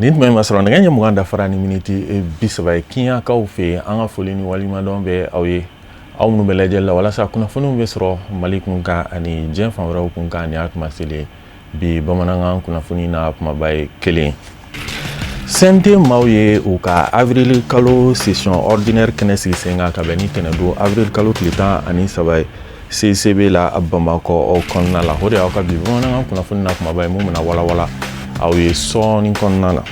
Nin tuma in ma sɔrɔ nɛgɛ ɲɛ 20 dafara ni miniti 30 ye Kiɲakaw fɛ yen. An ka foli ni waleɲumandɔn bɛ aw ye, aw minnu bɛ lajɛli la walasa kunnafoniw bɛ sɔrɔ Mali kun kan ani diɲɛ fan wɛrɛw kun kan. Nin y'a tuma selen bi bamanankan kunnafoni na kumaba ye kelen. CNT maaw ye u ka avril kalo session ordinaire kɛnɛ sigi sen kan ka bɛn ni tɛnɛndon avril kalo tile 13 ye CICB la Bamakɔ o kɔnɔna la. O de y'aw ka bi bamanankan kunnafoni na kumaba ye mun bɛna walawala aw ye sɔɔni kɔnɔna na.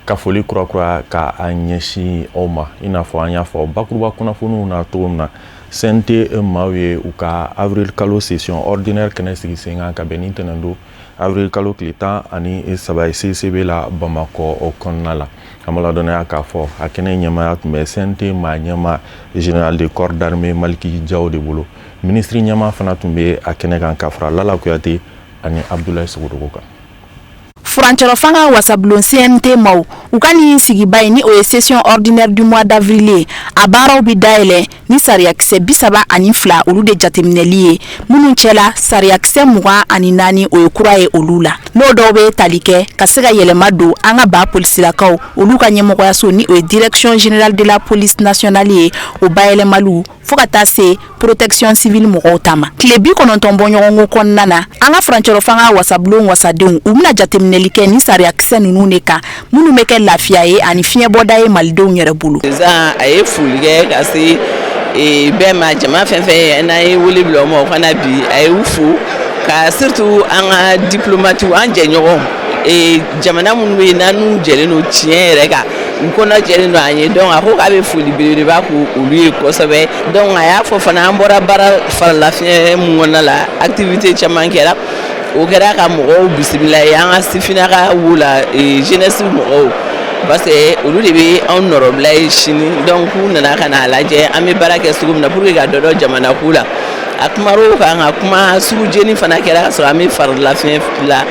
Ka foli kurakura ka a ɲɛsin aw ma, i n'a fɔ an y'a fɔ bakuruba kunnafoniw na cogo min na, CNT maaw ye u ka avril kalo session ordinaire kɛnɛ sigi sen kan ka bɛn ni tɛnɛndon avril kalo tile 13 ye CICB la Bamakɔ o kɔnɔna la. An b'a ladɔnniya k'a fɔ a kɛnɛ ɲɛmaaya tun bɛ CNT maa ɲɛmaa général de corps d'armée Maliki Jaw de bolo. Minisiri ɲɛmaa fana tun bɛ a kɛnɛ kan ka fara Lala Kuyate ani Abdoulaye Sogodogo kan. Furancɛrɔ fanga wasabulon CNT maaw u ka nin sigiba in, ni o ye session ordinaire du mois d'avril ye, a baaraw bɛ dayɛlɛ ni sariyakisɛ 32 olu de jateminɛli ye, minnu cɛla sariyakisɛ 24, o ye kura ye olu la. N'o dɔw bɛ tali kɛ ka se ka yɛlɛma don an ka ba polisilakaw olu ka ɲɛmɔgɔyaso, ni o ye Direction générale de la police nationale ye, o bayɛlɛmaliw, fo ka taa se protection civile mɔgɔw ta ma. Tile 90 bɔɲɔgɔnko kɔnɔna na, an ka furancɛrɔ fanga wasabulon wasadenw u bɛna jateminɛli kɛ ni sariyakisɛ ninnu de kan, minnu bɛ kɛ lafiya ye ani fiɲɛbɔda ye malidenw yɛrɛ bolo. Sisan a ye foli kɛ ka se bɛɛ ma, jama fɛn fɛn n'an ye wele bila u ma, u ka na bi. A ye u fo ka surtout an ka diplomatiw, an jɛɲɔgɔnw, jamana minnu bɛ yen n'an n'u jɛlen don tiɲɛ yɛrɛ kan, u kɔnɔ jɛlen don an ye. Donc a ko k'a bɛ foli belebeleba k'olu ye kosɛbɛ. Donc a y'a fɔ fana, an bɔra baara faralafiɲɛ mun kɔnɔna la, activité caman kɛra, o kɛra ka mɔgɔw bisimila ye, an ka sifinnaka wo la, jeunesse mɔgɔw, parce que olu de bɛ anw nɔrɔbila ye sini. Donc k'u nana ka n'a lajɛ an bɛ baara kɛ cogo min na pour que ka dɔ dɔn jamana ko la. A kumar'o kan, ka kuma sugu jeni fana kɛra ka sɔrɔ an bɛ faralafiɲɛ la.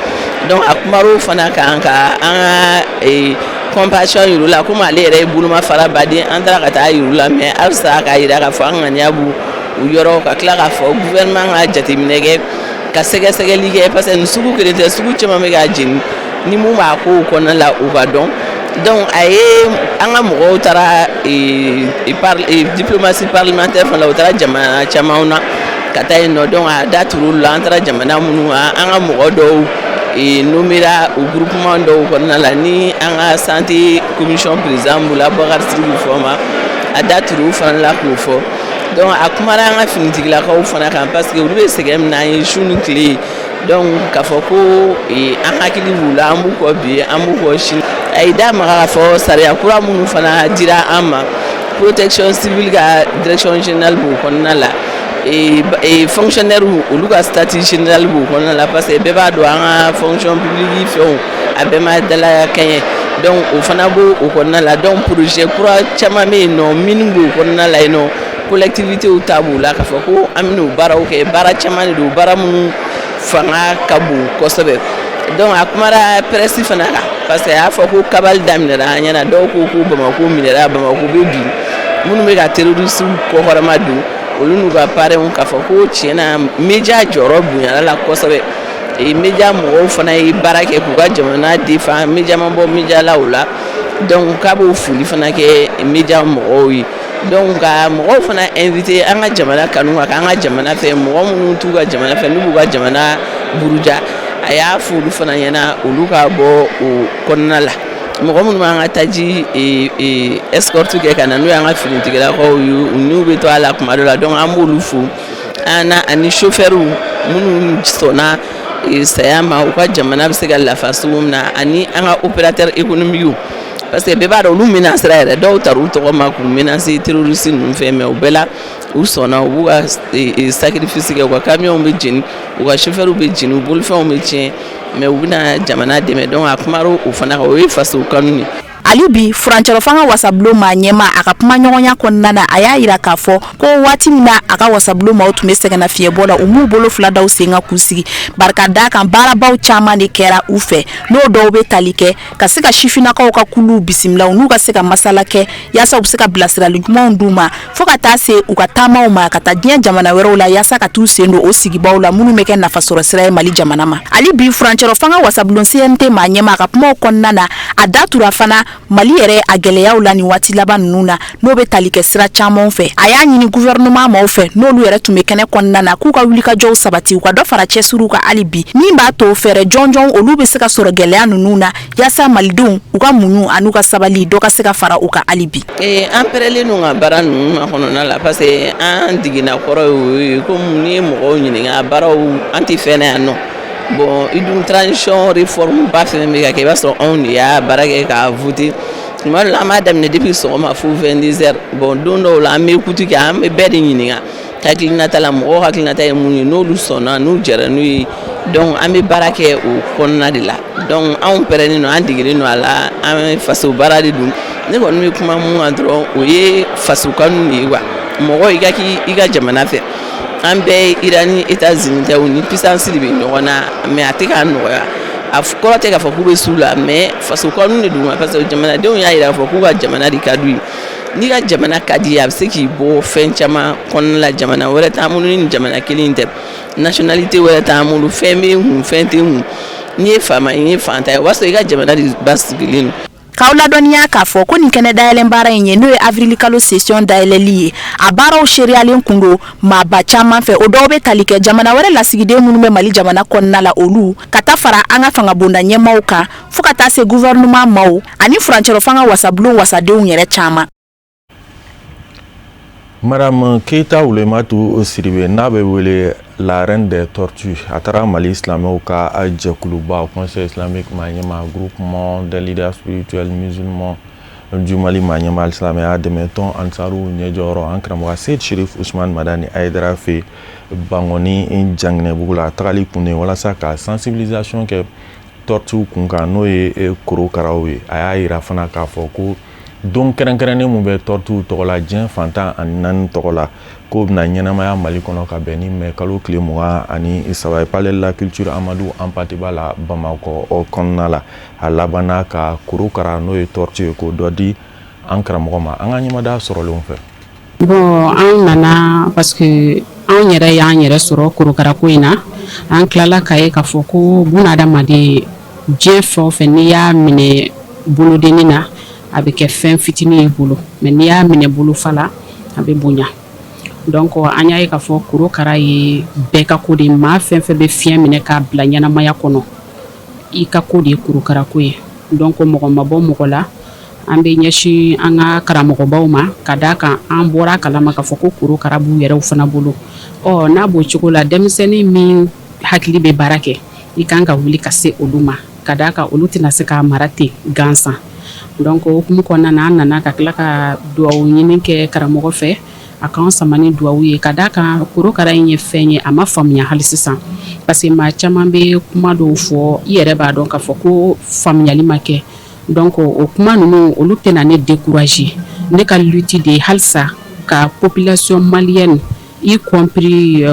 Donc a kumar'o fana kan ka an ka compassion yir'u la, komi ale yɛrɛ ye bolomafara baden, an taara ka taa yir'u la. Mais halisa k'a yira k'a fɔ an ŋaniya b'u u yɔrɔ, ka tila k'a fɔ gouvernement ka jateminɛ kɛ, ka sɛgɛsɛgɛli kɛ, parce que nin sugu kelen tɛ, sugu caman bɛ ka jeni ni mun b'a kow kɔnɔna la, u ka dɔn. Donc a ye an ka mɔgɔw taara diplomatie parlementaire fana la, u taara jamana camanw na ka taa yen nɔ. Donc a da tur'olu la, an taara jamana minnu kan, an ka mɔgɔ dɔw nommera o groupement dɔw kɔnɔna la, ni an ka santé commission président b'u la, Bakari Sidiki Fɔma, a da tur'u fana la k'o fɔ. Donc a kumara an ka finitigilakaw fana kan, parce que olu bɛ sɛgɛn min na an ye su ni tile. Donc k'a fɔ ko an hakili b'u la, an b'u kɔ bi, an b'u kɔ sini. A y'i da maga k'a fɔ sariya kura minnu fana dira an ma, protection civile ka direction générale b'o kɔnɔna la, fonctionnaire olu ka statut général b'o kɔnɔna la, parce que bɛɛ b'a dɔn an ka fonction publique fɛnw a bɛɛ ma dala kɛɲɛ. Donc o fana b'o o kɔnɔna la. Donc projet kura caman bɛ yen nɔ minnu b'o kɔnɔna la yen nɔ, collectivités ta b'o la, k'a fɔ ko an bɛn'o baaraw kɛ. Baara caman de don, baara minnu fanga ka bon kosɛbɛ. Donc a kumara presse fana kan, parce que a y'a fɔ ko cabale daminɛra an ɲɛna, dɔw ko ko Bamako minɛra, Bamako bɛ bin, minnu bɛ ka terroristes kɔkɔrɔma don, olu n'u ka parrains, k'a fɔ ko tiɲɛna média jɔyɔrɔ bonyana la kosɛbɛ. Média mɔgɔw fana ye baara kɛ k'u ka jamana défend, média ma bɔ média la o la. Donc k'a b'o foli fana kɛ média mɔgɔw ye. Donc ka mɔgɔw fana invité an ka jamana kanu ka k'an ka jamana fɛ, mɔgɔ minnu t'u ka jamana fɛ, n'u b'u ka jamana buruja, a y'a fɔ olu fana ɲɛna olu ka bɔ o kɔnɔna la. Mɔgɔ minnu b'an ka taji escorte kɛ ka na, n'o y'an ka finitigilakaw ye, u n'u bɛ to a la kuma dɔ la, donc an b'olu fo an na, ani chauffeur minnu sɔnna saya ma u ka jamana bɛ se ka lafa cogo min na, ani an ka opérateur économique, parce que bɛɛ b'a dɔn olu menacera yɛrɛ, dɔw taara u tɔgɔ ma k'u menacer terroriste ninnu fɛ, mais u bɛɛ la u sɔnna, u b'u ka sacrifice kɛ, u ka camion bɛ jeni, u ka chauffeur bɛ jeni, u bolifɛnw bɛ tiɲɛ, mais u bɛna jamana dɛmɛ. Donc a kumara o fana kan, o ye faso kanu de. Hali bi, furancɛrɔfanga wasabulon maa ɲɛmaa, a ka kumaɲɔgɔnya kɔnɔna na, a y'a jira k'a fɔ ko waati min na a ka wasabulon maaw tun bɛ sɛgɛnnafiɲɛbɔ la, u m'u bolo fila da u sen kan k'u sigi, barika d'a kan baarabaw caman de kɛra u fɛ, n'o dɔw bɛ tali kɛ ka se ka sifinnakaw ka kuluw bisimila, u n'u ka se ka masala kɛ yaasa u bɛ se ka bilasirali ɲumanw d'u ma, fo ka taa se u ka taamaw ma ka taa diɲɛ jamana wɛrɛw la, yaasa ka t'u sen don o sigibaw la minnu bɛ kɛ nafasɔrɔ sira ye Mali jamana ma. Hali bi, furancɛrɔ fanga wasabulon CNT maa ɲɛmaa ka kumaw kɔnɔna na, a da tura fana Mali yɛrɛ a gɛlɛyaw la nin waati laban ninnu na, n'o bɛ tali kɛ sira caman fɛ. A y'a ɲini gouvernement maaw fɛ, n'olu yɛrɛ tun bɛ kɛnɛ kɔnɔna na, k'u ka wulikajɔw sabati, u ka dɔ fara cɛsiriw kan hali bi, min b'a to fɛɛrɛ jɔnjɔn olu bɛ se ka sɔrɔ gɛlɛya ninnu na, yaasa malidenw u ka muɲu an'u ka sabali dɔ ka se ka fara u kan hali bi. An pɛrɛlen don ka baara ninnu makɔnɔna la, parce que an digina kɔrɔ ye o ye. Komi n'i ye mɔgɔw ɲininka baaraw, an tɛ fɛn na yan nɔ. Bon, i dun transition réforme ba fɛn bɛ ka kɛ, i b'a sɔrɔ anw de y'a baara kɛ k'a voter. Tuma dɔ la, an b'a daminɛ depuis sɔgɔma fo 22 heures. Bon, don dɔw la, an bɛ écoute kɛ, an bɛ bɛɛ de ɲininka hakilinata la, mɔgɔw hakilinata ye mun ye, n'olu sɔnna, n'u jɛra n'u ye. Donc an bɛ baara kɛ o kɔnɔna de la. Donc anw pɛrɛnnen don, an degelen don a la, an bɛ faso baara de don. Ne kɔni bɛ kuma mun kan dɔrɔn, o ye faso kanu de ye quoi. Mɔgɔ i ka k'i ka jamana fɛ. An bɛɛ ye Iran ni États-Unis tɛ, u ni puissance de bɛ ɲɔgɔn na, mais a tɛ k'a nɔgɔya. A kɔrɔ tɛ k'a fɔ k'u bɛ s'u la, mais faso kanu de don, parce que jamanadenw y'a jira k'a fɔ k'u ka jamana de ka d'u ye. N'i ka jamana ka di ye, a bɛ se k'i bɔ fɛn caman kɔnɔna la. Jamana wɛrɛ t'an bolo ni jamana kelen tɛ, nationalité wɛrɛ t'an bolo, fɛn bɛ n kun, fɛn tɛ n kun. N'i ye faama ye, n'i ye fantan ye, o b'a sɔrɔ i ka jamana de basigilen don. K'aw ladɔnniya k'a fɔ ko nin kɛnɛ dayɛlɛn baara in ye, n'o ye avril kalo session dayɛlɛli ye, a baaraw seereyalen kun don maaba caman fɛ. O dɔw bɛ tali kɛ jamana wɛrɛ lasigiden minnu bɛ Mali jamana kɔnɔna la, olu ka taa fara an ka fangabonda ɲɛmaaw kan, fo ka taa se gouvernement maaw ani furancɛrɔ fanga wasabulon wasadenw yɛrɛ caman. Madame Keita Wulematu Sidibe, n'a bɛ wele la reine des tortues, a taara Mali silamɛw ka jɛkuluba Conseil islamique maa ɲɛmaa, groupement des leaders spirituels musulmans du Mali maa ɲɛmaa, silamɛya dɛmɛtɔn Ansaru ɲɛjɔyɔrɔ, an karamɔgɔ Seyid Sherif Usman Madani Hayidara fɛ Bankɔni Janginɛbugu la. A tagali kun de walasa ka sensibilisation kɛ tortues kun kan, n'o ye korokaraw ye. A y'a yira fana k'a fɔ ko don kɛrɛnkɛrɛnnen mun bɛ tortues tɔgɔ la diɲɛ fan 14 tɔgɔ la, k'o bɛna ɲɛnamaya Mali kɔnɔ ka bɛn ni mɛ kalo tile 23 ye, Palais de la culture Amadu Hampâté Bâ la Bamakɔ kɔnɔna la. A labanna ka korokara, n'o ye tortue ye, k'o dɔ di an karamɔgɔ ma an ka ɲɛmada sɔrɔlenw fɛ. Bon, an nana parce que anw yɛrɛ y'an yɛrɛ sɔrɔ korokarako in na. An tilala k'a ye k'a fɔ ko bunadamaden, diɲɛ fɛn o fɛn, n'i y'a minɛ bolodennin na, a bɛ kɛ fɛn fitinin ye bolo, mais n'i y'a minɛ bolofa la, a bɛ bonya. Donc an y'a ye k'a fɔ korokara ye bɛɛ ka ko de ye. Maa fɛn fɛn bɛ fiɲɛ minɛ k'a bila ɲɛnamaya kɔnɔ, i ka ko de ye korokarako ye. Donc mɔgɔ ma bɔ mɔgɔ la. An bɛ ɲɛsin an ka karamɔgɔbaw ma, ka d'a kan an bɔra a kalama k'a fɔ ko korokara b'u yɛrɛw fana bolo. Ɔ, n'a b'o cogo la, denmisɛnnin min hakili bɛ baara kɛ, i kan ka wuli ka se olu ma, ka d'a kan olu tɛna se k'a mara ten gansan. Donc o hukumu kɔnɔna na, an nana ka tila ka duwawu ɲini kɛ karamɔgɔ fɛ, a k'an sama ni duwawu ye, ka d'a kan korokara in ye fɛn ye, a ma faamuya hali sisan, parce que maa caman bɛ kuma dɔw fɔ, i yɛrɛ b'a dɔn k'a fɔ ko faamuyali ma kɛ. Donc o kuma ninnu, olu tɛna ne décourager. Ne ka lutte de ye halisa ka population malienne, y compris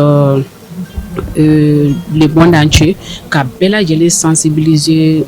le monde entier, ka bɛɛ lajɛlen sensibiliser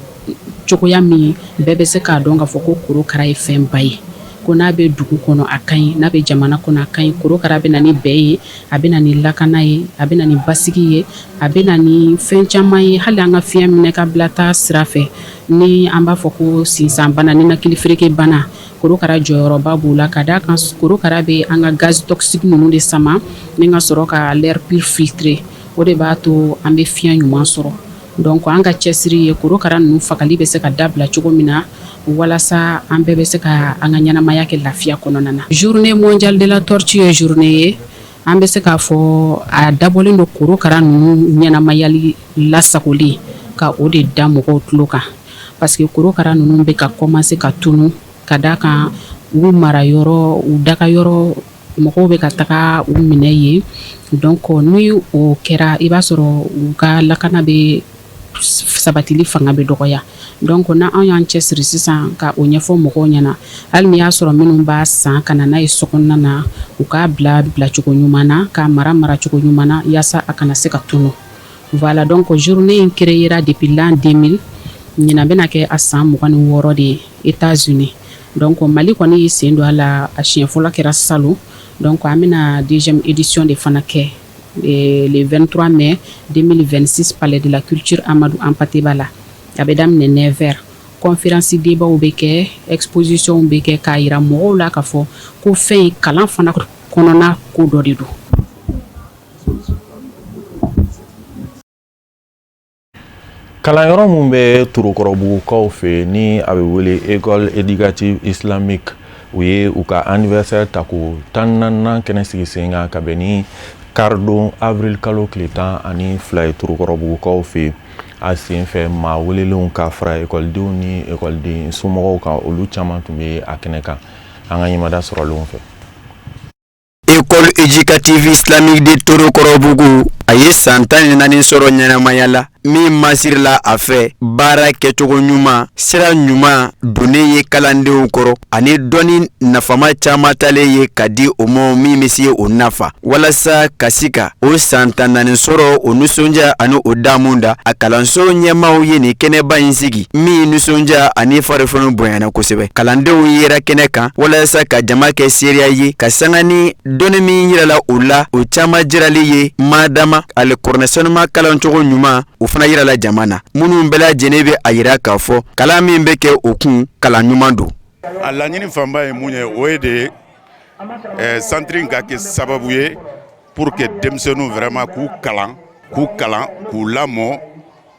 cogoya min bɛɛ bɛ se k'a dɔn k'a fɔ ko korokara ye fɛnba ye, ko n'a bɛ dugu kɔnɔ, a ka ɲi, n'a bɛ jamana kɔnɔ, a ka ɲi. Korokara bɛ na ni bɛn ye, a bɛ na ni lakana ye, a bɛ na ni basigi ye, a bɛ na ni fɛn caman ye. Hali an ka fiɲɛ minɛ ka bila taa sira fɛ, ni an b'a fɔ ko sinsanbana, ninakili bana, korokara jɔyɔrɔba b'o la, ka d'a kan korokara bɛ an ka gaz toxique ninnu de sama ni ka sɔrɔ ka l'air pur filtrer. O de b'a to an bɛ fiɲɛ ɲuman sɔrɔ. Donc an ka cɛsiri ye korokara ninnu fagali bɛ se ka dabila cogo min na, walasa an bɛɛ bɛ se ka an ka ɲɛnamaya kɛ lafiya kɔnɔna na. Journée mondiale de la tortue ye journée ye, an bɛ se k'a fɔ a dabɔlen don korokara ninnu ɲɛnamayali lasagoli, ka o de da mɔgɔw tulo kan, parce que korokara ninnu bɛ ka commencer ka tunu, ka d'a kan u mara yɔrɔ, u daga yɔrɔ, mɔgɔw bɛ ka taga u minɛ yen. Donc ni o kɛra, i b'a sɔrɔ u ka lakana bɛ sabatili fanga bɛ dɔgɔya. Donc na anw y'an cɛsiri sisan ka o ɲɛfɔ mɔgɔw ɲɛna, hali n'i y'a sɔrɔ minnu b'a san ka na n'a ye so kɔnɔna na, u k'a bila bilacogo ɲuman na, k'a mara maracogo ɲuman na, yaasa a kana se ka tunu. Voilà, donc journée in créera depuis l'an 2000. Ɲinan bɛna kɛ a san 26 de ye États-Unis. Donc Mali kɔni y'i sen don a la, a siɲɛ fɔlɔ kɛra salon. Donc an bɛna deuxième édition de fana kɛ le 23 mai 2026, Palais de la Culture Amadou Hampâté Bâ la. A bɛ daminɛ 9 heures. Conférence débat bɛ kɛ, exposition bɛ kɛ, k'a yira mɔgɔw la k'a fɔ ko fɛn in kalan fana kɔnɔna ko dɔ de don. Kalanyɔrɔ min bɛ Torokɔrɔbugukaw fɛ, ni a bɛ wele École éducative islamique, u ye u ka anniversaire tako 14nan kɛnɛ sigi sen kan ka bɛn ni karidon avril kalo tile 12 ye Torokɔrɔbugukaw fɛ. A sen fɛ, maa welelenw ka fara ekɔlidenw ni ekɔliden somɔgɔw kan, olu caman tun bɛ a kɛnɛ kan. An ka ɲɛmada sɔrɔlenw fɛ. École éducative islamique de Torokɔrɔbugu, a ye san 14 sɔrɔ ɲɛnamaya la, min masirila a fɛ baara kɛcogo ɲuman, sira ɲuman donnen ye kalandenw kɔrɔ, ani dɔnni nafama caman talen ye ka di o ma min bɛ se o nafa, walasa ka se ka o san 14 sɔrɔ, o nisɔndiya ani o damu da. A kalanso ɲɛmaaw ye nin kɛnɛba in sigi min nisɔndiya ani farifoni bonyana kosɛbɛ. Kalandenw yera kɛnɛ kan walasa ka jama kɛ seereya ye ka sanga ni dɔnni min yirala u la, o caman jirali ye madama alikuranɛ sanuma kalancogo ɲuman, o fana yirala jama na. Minnu bɛɛ lajɛlen bɛ a yira k'a fɔ kalan min bɛ kɛ o kun, kalan ɲuman don. A laɲini fanba ye mun ye? O ye de centre in ka kɛ sababu ye pour que denmisɛnninw vraiment k'u kalan, k'u kalan, k'u lamɔ,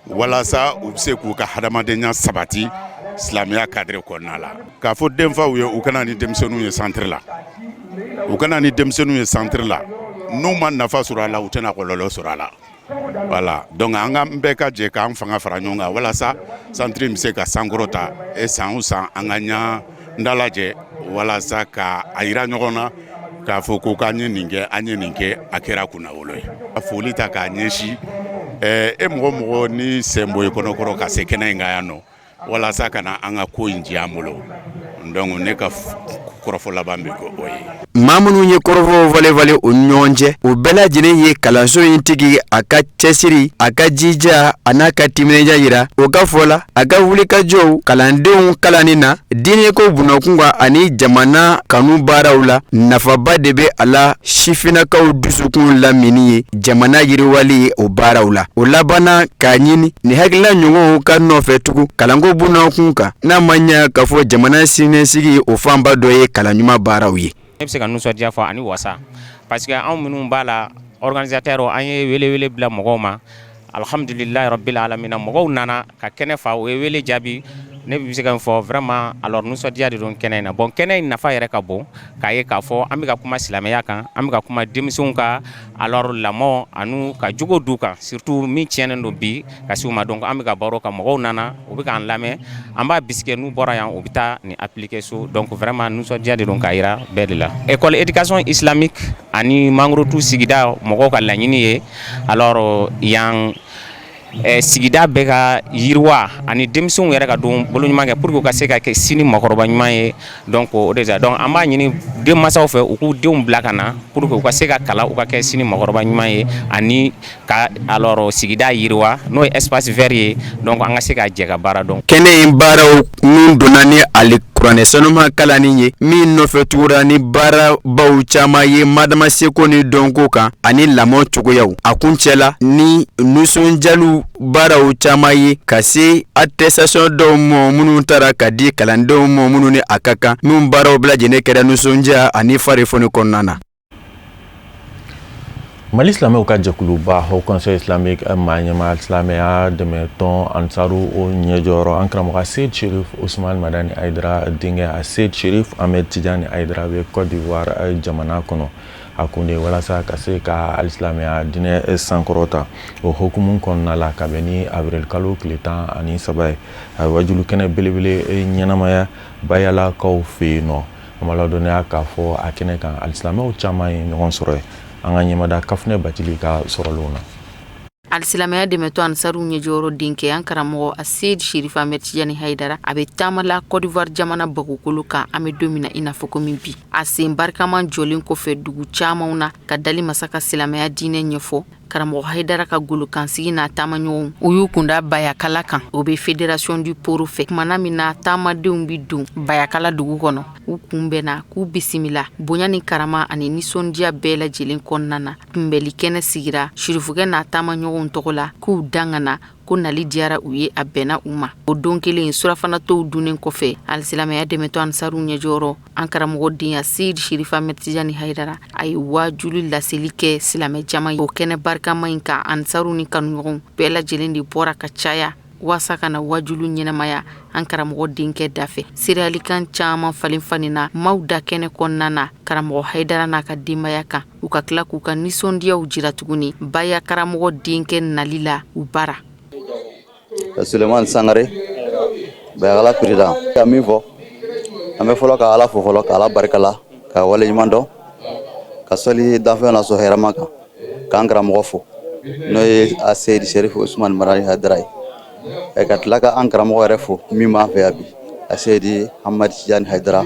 walasa u bɛ se k'u ka hadamadenya sabati silamɛya cadre kɔnɔna la. K'a fɔ denfaw ye, u kana ni denmisɛnninw ye centre la, u kana ni denmisɛnninw ye centre la. N'u ma nafa sɔrɔ a la, u tɛna kɔlɔlɔ sɔrɔ a la. Voilà, donc an ka bɛɛ ka jɛ k'an fanga fara ɲɔgɔn kan walasa centre in bɛ se ka sankɔrɔta. E san o san, an ka ɲa dalajɛ walasa ka a yira ɲɔgɔn na k'a fɔ ko k'an ye nin kɛ, an ye nin kɛ, a kɛra kunnawolo ye. A foli ta k'a ɲɛsin e mɔgɔ mɔgɔ ni sen bɔ i kɔnɔkɔrɔ ka se kɛnɛ in kan yan nɔ walasa ka na an ka ko in diya an bolo. Donc ne ka kɔrɔfɔ laban bɛ o ye. Maa minnu ye kɔrɔfɔw falen falen u ni ɲɔgɔn cɛ, o bɛɛ lajɛlen ye kalanso in tigi a ka cɛsiri, a ka jija, a n'a ka timinandiya yira. O ka fɔ la, a ka wulikajɔw kalandenw kalanni na, diinɛko bunakun kan ani jamana kanu baaraw la, nafaba de bɛ a la sifinnakaw dusukun lamini ye jamana yiriwali ye o baaraw la. O labanna k'a ɲini ni hakilina ɲɔgɔnw ka nɔfɛ tugun kalanko bunakun kan, n'a ma ɲɛ k'a fɔ jamana siniɲɛsigi o fanba dɔ ye kalan ɲuman baaraw ye. Ne bɛ se ka nisɔndiya fɔ ani wasa, parce que anw minnu b'a la, organisateur, an ye wele wele bila mɔgɔw ma. Alhamdulilayi rabbil alamina, mɔgɔw nana ka kɛnɛ fa, u ye wele jaabi. Ne bɛ se ka fɔ vraiment, alors nisɔndiya de don kɛnɛ in na. Bon, kɛnɛ in nafa yɛrɛ ka bon k'a ye k'a fɔ an bɛ ka kuma silamɛya kan, an bɛ ka kuma denmisɛnw ka alors lamɔ ani ka jogo d'u kan, surtout min tiɲɛnen don bi ka se u ma. Donc an bɛ ka baro ka mɔgɔw nana, u bɛ k'an lamɛn. An b'a bisigi n'u bɔra yan, u bɛ taa nin appliquer so. Donc vraiment nisɔndiya de don k'a jira bɛɛ de la. École éducation islamique ani Mangorotu sigida mɔgɔw ka laɲini ye, alors yan sigida bɛɛ ka yiriwa ani denmisɛnw yɛrɛ ka don bolo ɲuman kɛ pour que u ka se ka kɛ sini makɔrɔba ɲuman ye. Donc o de donc an b'a ɲini denmansaw fɛ, u k'u denw bila ka na pour que u ka se ka kalan, u ka kɛ sini makɔrɔba ɲuman ye, ani ka alors sigida yiriwa, n'o ye espace vert ye. Donc an ka se ka jɛ ka baara dɔn. Kɛnɛ in baaraw min donna ni alikuranɛ sanuma kalanni ye, min nɔfɛ tugura ni baarabaw caman ye madama seko ni dɔnko kan ani lamɔ cogoyaw, a kuncɛla ni nisɔndiyaliw baaraw caman ye ka se attestation dɔw ma minnu taara ka di kalandenw ma, minnu ni a ka kan, minnu baaraw bɛɛ lajɛlen kɛra nisɔndiya ani farifoni kɔnɔna na. Mali silamɛw ka jɛkuluba Haut Conseil islamique maa ɲɛmaa, silamɛya dɛmɛtɔn Ansaru o ɲɛjɔyɔrɔ, an karamɔgɔ Seyid Sherif Usman Madani Hayidara denkɛ a Seyid Sherif Ahmed Tijani Hayidara bɛ Côte d'Ivoire jamana kɔnɔ. A kun de walasa ka se ka alisilamɛya diinɛ sankɔrɔta. O hukumu kɔnɔna la, ka bɛn ni avril kalo tile 13 ye, a ye wajulu kɛnɛ belebele ɲɛnamaya Bayalakaw fɛ yen nɔ. An b'a ladɔnniya k'a fɔ a kɛnɛ kan, alisilamɛw caman ye ɲɔgɔn sɔrɔ yen. An ka ɲɛmada Kafunɛ Batili ka sɔrɔlenw na. Alisilamɛya dɛmɛtɔn Ansaru ɲɛjɔyɔrɔ denkɛ, an karamɔgɔ Aseyidi Serifu Amɛdi Tijani Hayidara, a bɛ taama la Côte d'Ivoire jamana bagokolo kan an bɛ don min na i n'a fɔ komi bi. A sen barikama jɔlen kɔfɛ dugu camanw na ka dali masa ka silamɛya diinɛ ɲɛfɔ, karamɔgɔ Hayidara ka golokansigi n'a taamaɲɔgɔnw, u y'u kunda Bayakala kan, o bɛ Fédération du Poro fɛ. Tumana min na taamadenw bɛ don Bayakala dugu kɔnɔ, u kunbɛnna k'u bisimila bonya ni karama ani nisɔndiya bɛɛ lajɛlen kɔnɔna na. Kunbɛli kɛnɛ sigira sirifukɛ n'a taamaɲɔgɔnw tɔgɔ la, k'u dangana ko nali diyara u ye, a bɛnna u ma. O don kelen, surafana tow dunnen kɔfɛ, alisilamɛya dɛmɛtɔn Ansaru ɲɛjɔyɔrɔ, an karamɔgɔ den Aseyidi Serifu Amɛdi Tijani Hayidara, a ye waajuli laseli kɛ silamɛ jama ye o kɛnɛ barikama in kan. Ansaru ni kanuɲɔgɔnw bɛɛ lajɛlen de bɔra ka caya waasa ka na waajulu ɲɛnamaya an karamɔgɔ denkɛ da fɛ. Seereyalikan caman falen falenna maaw da kɛnɛ kɔnɔna na karamɔgɔ Hayidara n'a ka denbaya kan. U ka tila k'u ka nisɔndiyaw jira tuguni baya karamɔgɔ denkɛ nali la u bara. Sulemani Sangare, Bayakala président, ka min fɔ, an bɛ fɔlɔ ka Ala fo fɔlɔ, ka Ala barika la, ka waleɲuman dɔn, ka sɔli danfɛn na sɔn hɛrɛma kan, k'an karamɔgɔ fo, n'o ye Aseyidi Serifu Usumani Marani Hayidara ye, ka tila ka an karamɔgɔ yɛrɛ fo min b'an fɛ yan bi, Aseyidi Hamadi Tijani Hayidara.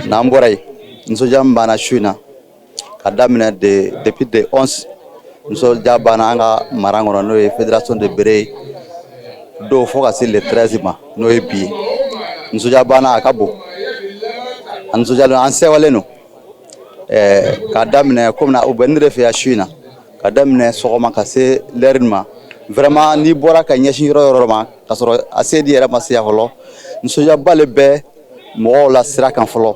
N'an bɔra yen, nisɔndiya min banna su in na, ka daminɛ de depuis de 11, nisɔndiya banna an ka mara kɔnɔ, n'o ye fédération de Béré ye don, fo ka se le 13 ma, n'o ye bi ye. Nisɔndiya banna, a ka bon, a nisɔndiyalen, an sɛwalen don. K'a daminɛ komi u bɛ ne de fɛ yan su in na, ka daminɛ sɔgɔma ka se l'heure ma, vraiment n'i bɔra ka ɲɛsin yɔrɔ yɔrɔ ma ka sɔrɔ a seyidi yɛrɛ ma se yan fɔlɔ, nisɔndiyaba le bɛ mɔgɔw la sira kan fɔlɔ,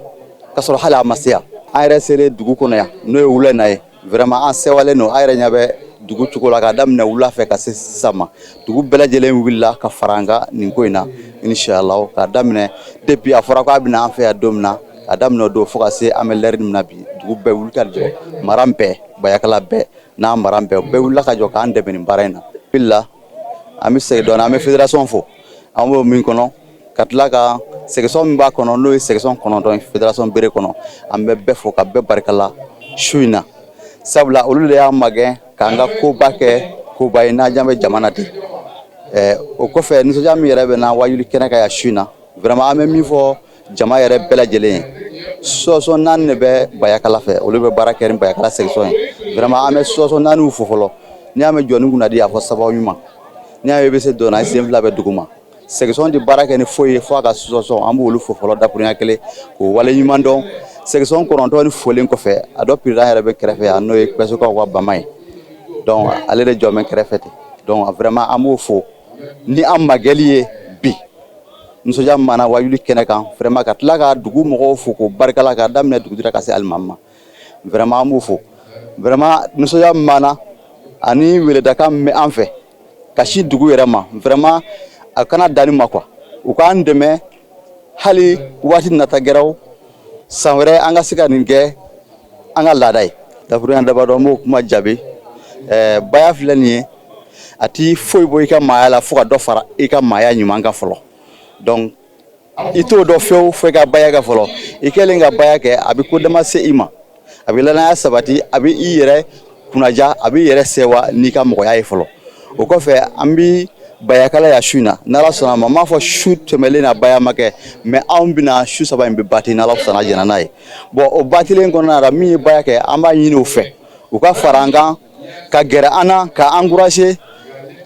ka sɔrɔ hali a ma se yan. An yɛrɛ selen dugu kɔnɔ yan, n'o ye wula in na ye, vraiment an sɛwalen don. An yɛrɛ ɲɛ bɛ dugu cogo la, k'a daminɛ wula fɛ ka se sisan ma, dugu bɛɛ lajɛlen wulila ka fara an kan nin ko in na, inshallah. K'a daminɛ depuis a fɔra k'a bɛna an fɛ yan don min na, k'a daminɛ o don fo ka se an bɛ l'heure min na bi, dugu bɛɛ wuli ka jɔ, mara bɛɛ, Bayakala bɛɛ n'a mara bɛɛ, bɛɛ wulila ka jɔ k'an dɛmɛ nin baara in na. Bila an bɛ segin dɔɔnin, an bɛ fédération fo, an b'o min kɔnɔ, ka tila ka section min b'a kɔnɔ, n'o ye section 9 fédération Béré kɔnɔ, an bɛ bɛɛ fo ka bɛɛ barikala su in na, sabula olu de y'an magɛn k'an ka koba kɛ koba ye n'a jan bɛ jamana de. O kɔfɛ, nisɔndiya min yɛrɛ bɛ na wajuli kɛnɛ kan yan su in na, vraiment an bɛ min fɔ jama yɛrɛ bɛɛ lajɛlen ye, sɔsɔ 4 de bɛ Bayakala fɛ, olu bɛ baara kɛ ni Bayakala section ye. Vraiment an bɛ sɔsɔ naaniw fo fɔlɔ. N'i y'a mɛn jɔnni kunnadi, a fɔ sababu ɲuman. N'i y'a ye i bɛ se dɔn na, i sen fila bɛ dugu ma. Section tɛ baara kɛ ni foyi ye fo a ka sɔsɔ. An b'olu fo fɔlɔ dakurunya kelen k'o wale ɲuman dɔn. Section 9 ni folen kɔfɛ, a dɔ président yɛrɛ bɛ kɛrɛfɛ yan, n'o ye Kpɛsokaw ka bama ye, donc ale de jɔ bɛ kɛrɛfɛ ten. Donc vraiment an b'o fo ni an magɛli ye bi nisɔndiya min banna wajuli kɛnɛ kan. Vraiment ka tila ka dugu mɔgɔw fo k'o barikala, k'a daminɛ dugutigi ka se alimami ma, vraiment an b'u fo. Vraiment nisɔndiya min banna ani weledakan min bɛ an fɛ ka si dugu yɛrɛ ma, vraiment a kana danni ma quoi, u k'an dɛmɛ hali waati nata gɛrɛw, san wɛrɛ an ka se ka nin kɛ an ka laada ye. Dakurunya dabadɔ, n b'o kuma jaabi. Baya filɛ nin ye, a ti foyi bɔ i ka maaya la fo ka dɔ fara i ka maaya ɲuman kan fɔlɔ. Donc i t'o dɔn fewu fo i ka baya kɛ fɔlɔ. I kɛlen ka baya kɛ, a bɛ ko dama se i ma, a bɛ lanaya sabati, a bɛ i yɛrɛ kunnaja, a bɛ i yɛrɛ sewa n'i ka mɔgɔya ye fɔlɔ. O kɔfɛ, an bɛ bayakala ya su in na, n'Ala sɔnna a ma. N m'a fɔ su tɛmɛlen na baya ma kɛ, mais anw bɛna su 3 in bɛ bati n'Ala sɔnna jɛnna n'a ye. Bon, o batilen kɔnɔna la, min ye baya kɛ, an b'a ɲini u fɛ u ka fara an kan, ka gɛrɛ an na, ka encourager,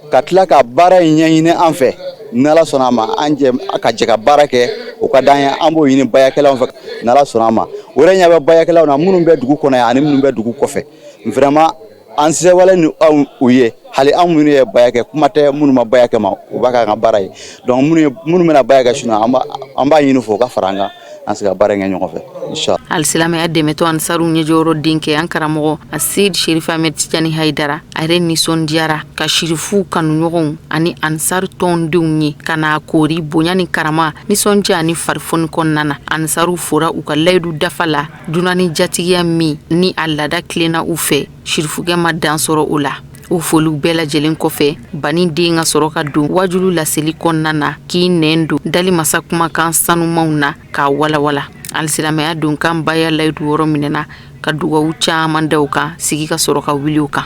ka tila ka baara in ɲɛɲini an fɛ. N'Ala sɔnna a ma, an jɛ ka jɛ ka baara kɛ, o ka d'an ye. An b'o ɲini bayakɛlaw fɛ n'Ala sɔnna a ma. O yɛrɛ ɲɛ bɛ bayakɛlaw na, minnu bɛ dugu kɔnɔ yan ani minnu bɛ dugu kɔfɛ. Vraiment an sɛwalen ni anw u ye, hali anw minnu ye baya kɛ, kuma tɛ minnu ma baya kɛ ma, u b'a k'an ka baara ye. Donc minnu bɛna baya kɛ su na, an b'a ɲini fo u ka fara an kan, an se ka baara in kɛ ɲɔgɔn fɛ, inshallah. Alisilamɛya dɛmɛtɔn Ansaru ɲɛjɔyɔrɔ denkɛ, an karamɔgɔ Aseyidi Serifu Amɛdi Tijani Hayidara, a yɛrɛ nisɔndiyara ka sirifuw kanuɲɔgɔnw ani Ansaru tɔndenw ye ka n'a koori bonya ni karama, nisɔndiya ani farifoni kɔnɔna na. Ansaru fora u ka layidu dafa la dunan ni jatigiya min ni a laada tilenna u fɛ. Sirifukɛ ma dan sɔrɔ o la. O foliw bɛɛ lajɛlen kɔfɛ, bani den ka sɔrɔ ka don wajulu laseli kɔnɔna na, k'i nɛn don dali masa kumakan sanumanw na k'a walawala. Alisilamɛya donkan baya layidu yɔrɔ minɛna ka dugawu caman da u kan, sigi ka sɔrɔ ka wuli u kan.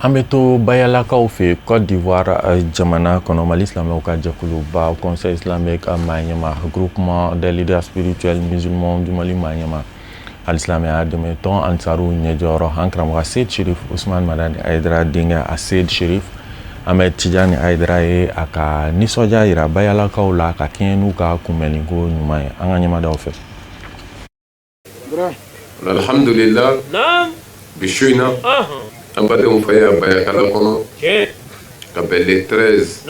An bɛ to Bayalakaw fɛ Côte d'Ivoire jamana kɔnɔ. Mali silamɛw ka jɛkuluba Conseil islamique maa ɲɛma, Groupement des leaders spirituels musulmans du Mali maa ɲɛma, alisilamɛya dɛmɛ tɔn Ansaru ɲɛjɔyɔrɔ, an karamɔgɔ Seyid Sherif Usman Madani Hayidara denkɛ a Seyid Sherif Ahmed Tijani Hayidara ye a ka nisɔndiya yira Bayalakaw la ka kɛɲɛ n'u ka kunbɛnliko ɲuman ye an ka ɲɛmadaw fɛ. Alhamdulillah, bi su in na, an badenw fɛ yan Bayakala kɔnɔ, ka bɛn le 13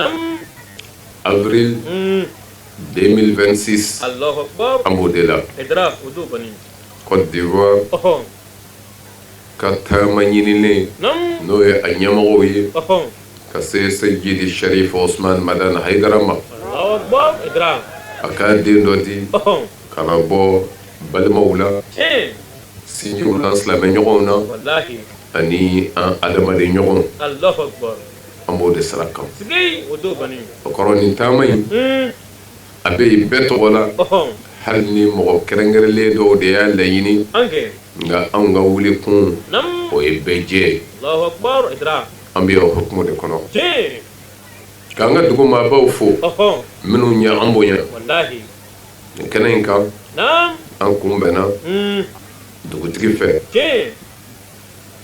avril 2026, an b'o de la Côte d'Ivoire ka taama ɲininen, n'o ye a ɲɛmɔgɔw ye, ka se Seyidi Sharif Osman Madani Hayidara ma, a ka den dɔ di ka na bɔ balimaw la, sinjiw la, silamɛ ɲɔgɔnw na ani an adamaden ɲɔgɔnw, an b'o de sira kan. O kɔrɔ, nin taama in a bɛ yen bɛɛ tɔgɔ la, hali ni mɔgɔ kɛrɛnkɛrɛnlen dɔw de y'a laɲini, nka anw ka wuli kun, o ye bɛɛ jɛ ye. An bɛ o hukumu de kɔnɔ k'an ka dugu maabaw fo minnu ye an bonya nin kɛnɛ in kan. An kunbɛnna dugutigi fɛ,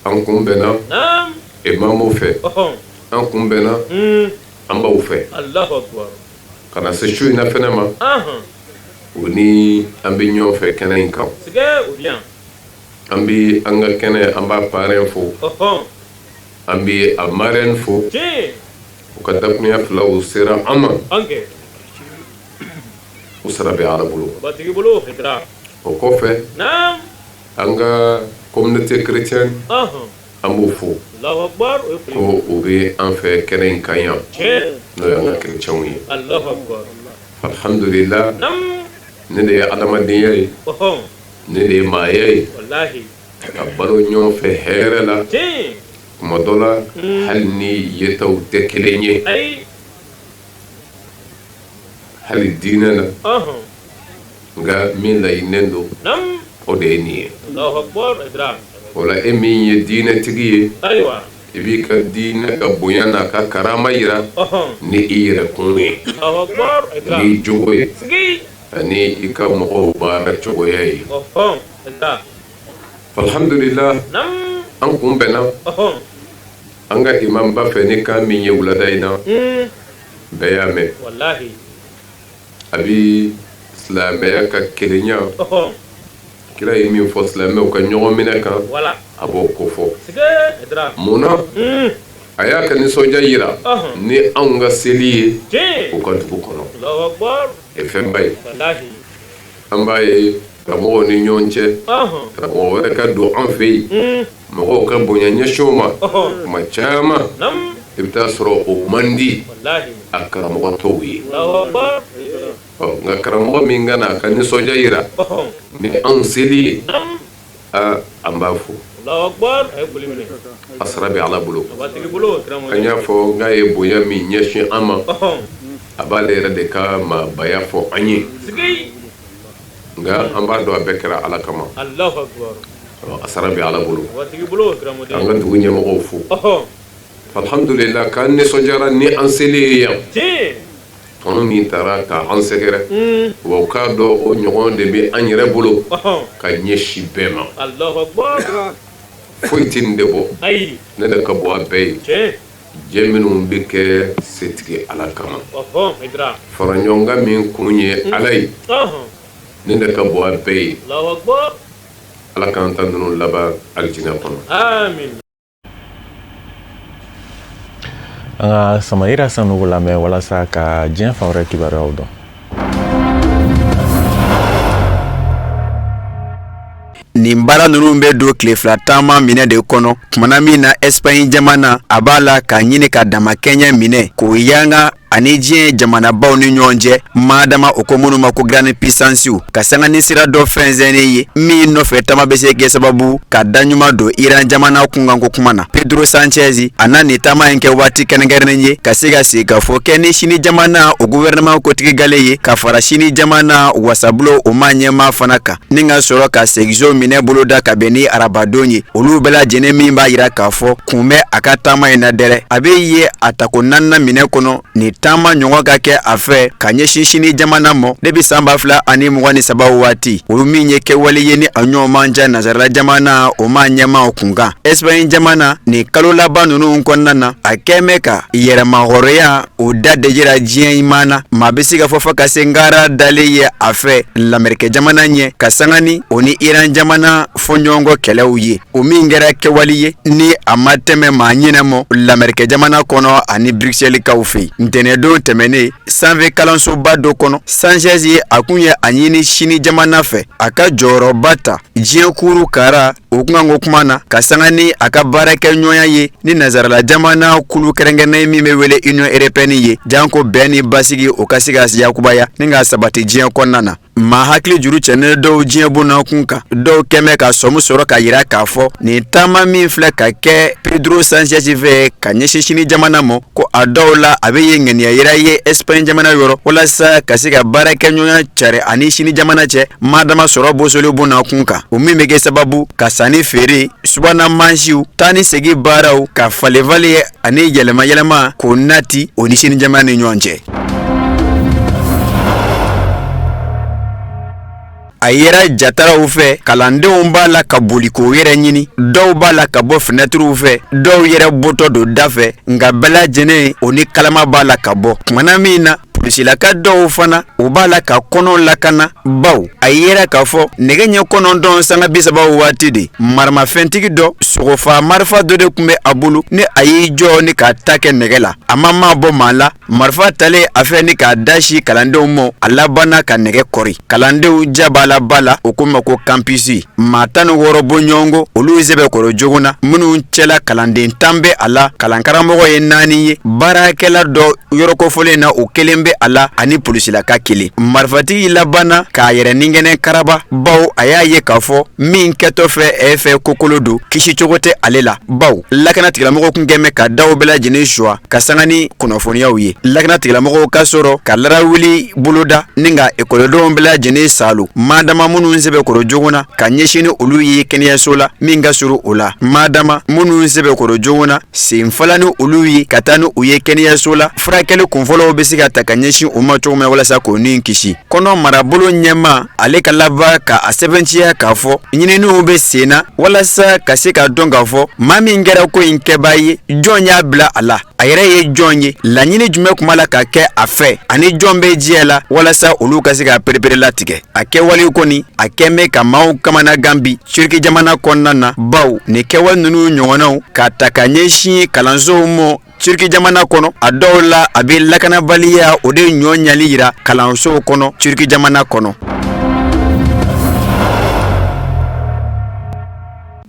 an kunbɛnna imamu fɛ, an kunbɛnna an baw fɛ, ka na se su in na fɛnɛ ma, u ni an bɛ ɲɔgɔn fɛ kɛnɛ in kan. An bɛ an ka kɛnɛ, an b'a parrain fo, an bɛ a marraine fo. U ka dakurunya filaw sera an ma, u sara bɛ Ala bolo. O kɔfɛ, an ka communauté chrétienne, an b'o fo ko u bɛ an fɛ kɛnɛ in kan yan, n'o y'an ka chrétienw ye. Alhamdulillah, nin de ye adamadenya ye, nin de ye maaya ye, ka balo ɲɔgɔn fɛ hɛrɛ la. Tuma dɔ la, hali ni yetaw tɛ kelen ye, hali diinɛ na, nka min laɲininen don, o de ye nin ye. O la, e min ye diinɛtigi ye, i b'i ka diinɛ ka bonya n'a ka karama yira ni i yɛrɛ kun ye, n'i jogo ye, ani i ka mɔgɔw baara cogoya ye. Alhamdulillah, an kunbɛnna an ka imamba fɛ ni kan min ye wulada in na, bɛɛ y'a mɛn. A bɛ silamɛya ka kelenya, kira ye min fɔ silamɛw ka ɲɔgɔn minɛ kan, a b'o kofɔ. Mun na a y'a ka nisɔndiya yira ni anw ka seli ye u ka dugu kɔnɔ? E fɛnba ye. An b'a ye karamɔgɔw ni ɲɔgɔn cɛ, karamɔgɔ wɛrɛ ka don an fɛ yen, mɔgɔw ka bonya ɲɛsin o ma. Tuma caman, i bɛ taa sɔrɔ o man di a karamɔgɔ tɔw ye. Nka karamɔgɔ min ka na a ka nisɔndiya yira ni anw seli ye, an b'a fo, a sara bɛ Ala bolo. An y'a fɔ n'a ye bonya min ɲɛsin an ma, a b'ale yɛrɛ de ka maabaya fɔ an ye, nka an b'a dɔn a bɛɛ kɛra Ala kama. A sara bɛ Ala bolo. An ka dugu ɲɛmɔgɔw fo, alhamdulillah, k'an nisɔndiyara ni an seli ye yan. Tɔnɔ min taara ka an sɛgɛrɛ, wa u k'a dɔn o ɲɔgɔn de bɛ an yɛrɛ bolo ka ɲɛsin bɛɛ ma. Foyi tɛ nin de bɔ, ne de ka bɔ a bɛɛ ye. Jɛ minnu bɛ kɛ setigi Ala kama, faraɲɔgɔnkan min kun ye Ala ye, ne de ka bɔ a bɛɛ ye. Ala k'an ta ninnu laban alijinɛ kɔnɔ. An ka Samayira Sanogo lamɛn walasa ka diɲɛ fan wɛrɛ kibaruyaw dɔn. Nin baara ninnu bɛ don tile fila taama minɛ de kɔnɔ, tumana min na Espagne jamana a b'a la k'a ɲini ka damakɛɲɛ minɛ k'o yanga. Ani diɲɛ jamanabaw ni ɲɔgɔn cɛ, madama o ko minnu ma ko grande puissancew, ka sanga ni sira dɔ fɛnsɛnnen ye min nɔfɛ taama bɛ se kɛ sababu ka da ɲuman don Iran jamana kunkanko kuma na. Pedro Sanchez a na nin taama in kɛ waati kɛrɛnkɛrɛnnen ye ka se ka sigikafɔ kɛ ni Sini jamana o gouvernement kotigi gale ye, ka fara Sini jamana wasabulon o maa ɲɛmaa fana kan, ni ka sɔrɔ ka segiso minɛ boloda ka bɛn ni arabadon ye. Olu bɛɛ lajɛlen min b'a jira k'a fɔ kun bɛ a ka taama in na dɛrɛ. A bɛ ye a tako naaninan minɛ kɔnɔ nin taama ɲɔgɔn ka kɛ a fɛ ka ɲɛsin Sini jamana ma depi san 2023 waati, olu min ye kɛwale ye ni a ɲɔgɔn man ca nansarala jamana o maa ɲɛmaaw kunkan. Espagne jamana nin kalo laban ninnu kɔnɔna na, a kɛn bɛ ka yɛrɛmahɔrɔnya o da de jira diɲɛ maa na. Maa bɛ se ka fɔ fo ka se ngara dalen ye a fɛ Lamerikɛ jamana ɲɛ, ka sanga ni o ni Iran jamana fɔɲɔgɔnkɔ kɛlɛw ye, o min kɛra kɛwale ye ni a ma tɛmɛ maa ɲinɛ mɔ Lamerikɛ jamana kɔnɔ ani Bruxelleskaw fɛ yen. Ntɛnɛndon tɛmɛnen, sanfɛ kalansoba dɔ kɔnɔ, Sanchez ye a kun ye a ɲini Sini jamana fɛ a ka jɔyɔrɔba ta diɲɛ kuru kara o kunkanko kuma na, ka sanga ni a ka baarakɛɲɔgɔnya ye ni nansarala jamana kulu kɛrɛnkɛrɛnnen min bɛ wele Union européenne ye, janko bɛn ni basigi o ka se ka yakubaya ni ka sabati diɲɛ kɔnɔna na. Maa hakili juru cɛnnen dɔw diɲɛ bonna kun kan, dɔw kɛmɛ ka sɔmi sɔrɔ ka jira k'a fɔ nin taama min filɛ ka kɛ Pedro Sanchez fɛ ka ɲɛsin Sini jamana ma, ko a dɔw la a bɛ ye ŋaniya yira ye Espagne jamana yɔrɔ walasa ka se ka baarakɛɲɔgɔnya cari ani Sini jamana cɛ, madama sɔrɔ bosoli bonna kun kan, o min bɛ kɛ sababu ka sanni feere, subahana mansiw, taa ni segin baaraw ka falenfalen ani yɛlɛma yɛlɛma k'o nati o ni Sini jamana ni ɲɔgɔn cɛ. A yera jataraw fɛ, kalandenw b'a la ka boli k'o yɛrɛ ɲini, dɔw b'a la ka bɔ fenɛtiriw fɛ, dɔw yɛrɛ bɔtɔ don da fɛ, nka bɛɛ lajɛlen o ni kalama b'a la ka bɔ. Kumana min na polisilaka dɔw fana u b'a la ka kɔnɔ lakana, baw a yera k'a fɔ nɛgɛ ɲɛ 9:30 waati de maramafɛntigi dɔ sogofa marifa dɔ de tun bɛ a bolo, ni a y'i jɔ ni k'a ta kɛ nɛgɛ la, a ma maa bɔ maa la. Marifa talen a fɛ ni k'a da si kalandenw ma, a labanna ka nɛgɛ kɔri. Kalandenw jabalaba la, o ko ma ko campus, maa 16 bɔɲɔgɔnko olu sɛbɛkɔrɔ jogon na, minnu cɛla kalanden 10 bɛ a la, kalankaramɔgɔ ye 4 ye, baarakɛla dɔ yɔrɔkofɔlen na o kelen bɛ a la ani polisilaka kelen. Marifatigi labanna k'a yɛrɛ ninkɛnɛ karaba, baw a y'a ye k'a fɔ min kɛtɔ fɛ e fɛ kokolo don, kisi cogo tɛ ale la, baw lakana tigilamɔgɔw kun kɛn bɛ ka daw bɛɛ lajɛlen suwa ka sanga ni kunnafoniyaw ye. Lakana tigilamɔgɔw ka sɔrɔ ka larawuli boloda ni ka ekɔlidenw bɛɛ lajɛlen salo, madama minnu sɛbɛkɔrɔ jogon na ka ɲɛsin ni olu ye kɛnɛyaso la min ka surun o la, madama minnu sɛbɛkɔrɔ jogon na senfala ni olu ye ka taa ni u ye kɛnɛyaso la, furakɛli kunfɔlɔw bɛ se ka ta ka ɲɛsin u ma cogo min na walasa k'o ni kisi. Kɔnɔ marabolo ɲɛmaa ale ka laban ka a sɛbɛntiya k'a fɔ ɲininiw bɛ sen na walasa ka se k'a dɔn k'a fɔ maa min kɛra ko in kɛbaa ye, jɔn y'a bila a la, a yɛrɛ ye jɔn ye, laɲini jumɛn tun b'a la ka kɛ a fɛ, ani jɔn bɛ jɛ la walasa olu ka se ka perepere latigɛ. A kɛwale kɔni a kɛn bɛ ka maaw kamanagan bi Turki jamana kɔnɔna na, baw nin kɛwale ninnu ɲɔgɔnnaw ka ta ka ɲɛsin kalansow ma Turki jamana kɔnɔ, a dɔw la a bɛ lakanabaliya o de ɲɔ ɲali yira kalansow kɔnɔ Turki jamana kɔnɔ.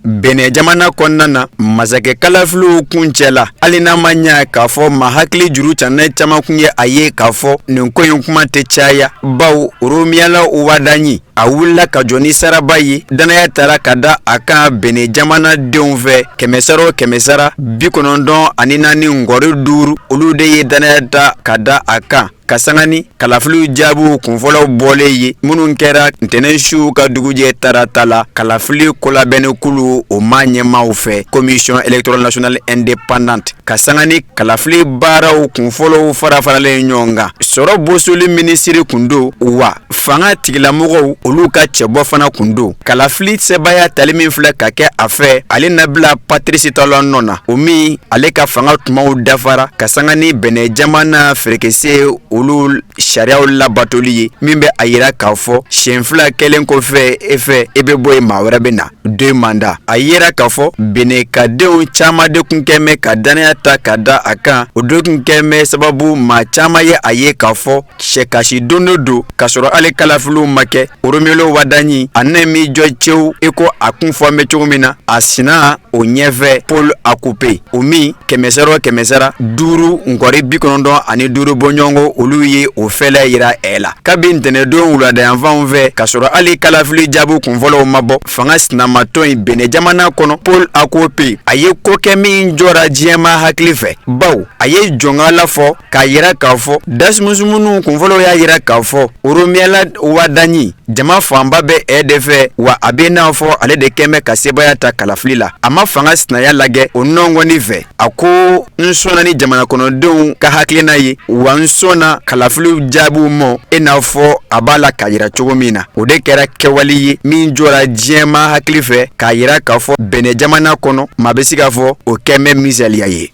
Benin jamana kɔnɔna na, masakɛ kalafiliw kuncɛla, hali n'a ma ɲa k'a fɔ maa hakili juru cannen caman kun ye a ye k'a fɔ nin ko in kuma tɛ caya, baw Romuald Wadagni a wulila ka jɔ ni saraba ye. Dannaya tara ka da a kan Benin jamanadenw fɛ, kɛmɛsara o kɛmɛsara 94.5, olu de ye dannaya ta ka da a kan, ka sanga ni kalafiliw jaabiw kunfɔlɔw bɔlen ye minnu kɛra ntɛnɛn su ka dugujɛ tarata la kalafili kolabɛnni kulu o maa ɲɛmaaw fɛ, Commission électorale nationale indépendante, ka sanga ni kalafili baaraw kunfɔlɔw farafaralen ɲɔgɔn kan. Sɔrɔ bosoli minisiri kun don, wa fanga tigilamɔgɔw olu ka cɛbɔ fana kun don. Kalafili sɛbaya tali min filɛ ka kɛ a fɛ, ale na bila Patrice Talon nɔ na, o min ale ka fanga tumaw dafara, ka sanga ni Benin jamana ferekese olu sariyaw labatoli ye, min bɛ a yira k'a fɔ siɲɛ fila kɛlen kɔfɛ e fɛ e bɛ bɔ yen, maa wɛrɛ bɛ na, deux mandats. A yera k'a fɔ Benin ka denw caman de kun kɛn bɛ ka dannaya ta ka da a kan, o de kun kɛn bɛ sababu maa caman ye a ye k'a fɔ sɛkasi don dɔ don k'a sɔrɔ hali kalafiliw ma kɛ. Romuald Wadagni a ne m'i jɔ cew i ko a kun fɔ bɛ cogo min na, a sina o ɲɛfɛ Paul Hacopé, o min kɛmɛsara o kɛmɛsara 5.95 bɔɲɔgɔnko, olu ye o fɛlɛ yira ɛ la kabi ntɛnɛndon wuladayanfanw fɛ, k'a sɔrɔ hali kalafili jaabi kunfɔlɔw ma bɔ. Fanga sinamatɔn in Benin jamana kɔnɔ, Paul Hacopé, a ye ko kɛ min jɔra diɲɛmaa hakili fɛ, baw a ye jɔnkala fɔ k'a yira k'a fɔ dasumusumunu kunfɔlɔw y'a yira k'a fɔ Romuald Wadagni, jama fanba bɛ ɛ de fɛ, wa a bɛ n'a fɔ ale de kɛn bɛ ka sebaaya ta kalafili la. A ma fanga sinaya lagɛ o nɔngɔni fɛ. A ko n sɔnna ni jamana kɔnɔdenw ka hakilina ye, wa n sɔnna kalafiliw jaabiw ma i n'a fɔ a b'a la k'a yira cogo min na. O de kɛra kɛwale ye min jɔra diɲɛmaa hakili fɛ, k'a yira k'a fɔ Benin jamana kɔnɔ, maa bɛ se k'a fɔ o kɛn bɛ misaliya ye.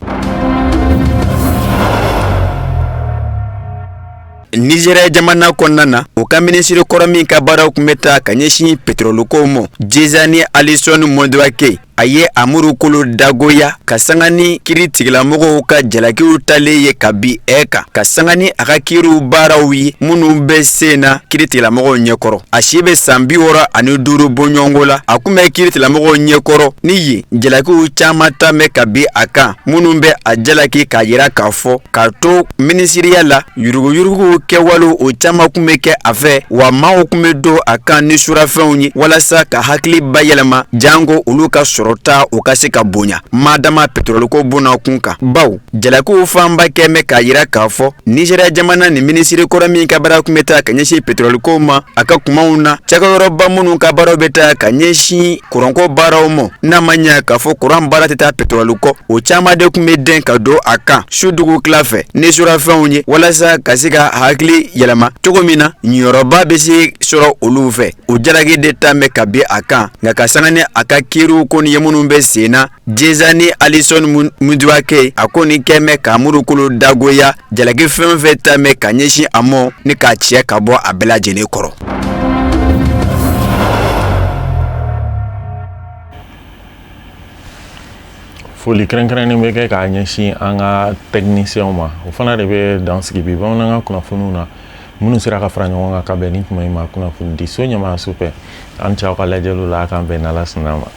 Nizeriya jamana kɔnɔna na, o ka minisiri kɔrɔ min ka baaraw tun bɛ taa ka ɲɛsin peterolukow ma, Diezani Alison Madueke, a ye a murukolo dagoya ka sanga ni kiri tigilamɔgɔw ka jalakiw talen ye ka bin ɛ kan, ka sanga ni a ka kiriw baaraw ye minnu bɛ sen na kiri tigilamɔgɔw ɲɛkɔrɔ. A si bɛ san 65 bɔɲɔgɔnko la. A kun bɛ kiri tigilamɔgɔw ɲɛkɔrɔ ni yen jalakiw caman ta bɛ ka bin a kan, minnu bɛ a jalaki k'a yira k'a fɔ k'a to minisiriya la, yuruguyurugu kɛwalew o caman kun bɛ kɛ a fɛ, wa maaw kun bɛ don a kan ni surafɛnw ye walasa ka hakili bayɛlɛma, janko olu ka sɔrɔta o ka se ka bonya madama petrɔliko bonna kun kan, baw jalakiw fanba kɛn bɛ k'a yira k'a fɔ Nizeriya jamana ni minisiri kɔrɔ min ka baara kun bɛ taa ka ɲɛsin petrɔliko ma, a ka kumaw na, cakɛyɔrɔba minnu ka baaraw bɛ taa ka ɲɛsin kuranko baaraw ma, n'a ma ɲɛ k'a fɔ kuran baara tɛ taa petrɔli kɔ, o caman de tun bɛ dɛn ka don a kan su dugutila fɛ ni surafɛnw ye, walasa ka se ka hakili yɛlɛma cogo min na ɲiyɔrɔba bɛ se sɔrɔ olu fɛ. O jalaki de ta bɛ ka bin a kan, nka ka sanga ni a ka kiiriw kɔni ye minnu bɛ sen na, Diezani Alison Madueke, a kɔni kɛn bɛ k'a murukolo dagoya jalaki fɛn o fɛn ta bɛ ka ɲɛsin a ma ni k'a cɛ ka bɔ a bɛɛ lajɛlen kɔrɔ. Foli kɛrɛnkɛrɛnnen bɛ kɛ k'a ɲɛsin an ka tɛkinisiyɛnw ma. O fana de bɛ dan sigi bi bamanankan kunnafoniw na minnu sera ka fara ɲɔgɔn kan ka bɛn ni tuma in ma kunnafoni di so ɲɛmaayaso fɛ. An cɛw ka lajɛliw la, a k'an bɛn n'Ala sɔnna ma.